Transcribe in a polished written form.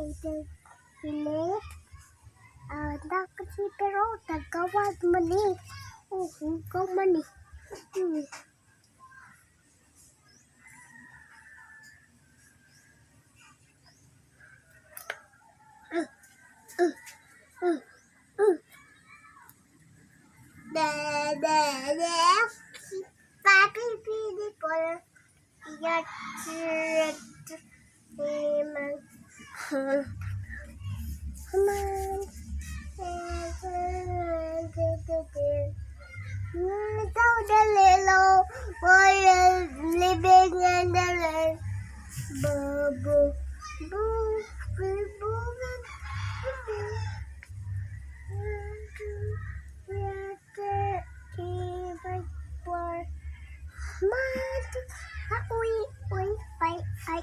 Dili. Ah, dapat si pero tagawag man eh. Oh, hugaw man eh. De, de, de. Papi, pili ko. Yat, man. Man. So the little boy is living in the land. Boo, boo, boo, boo, boo, boo. One, two, three, three, five, four. Mad. Uy, uy, ay, ay,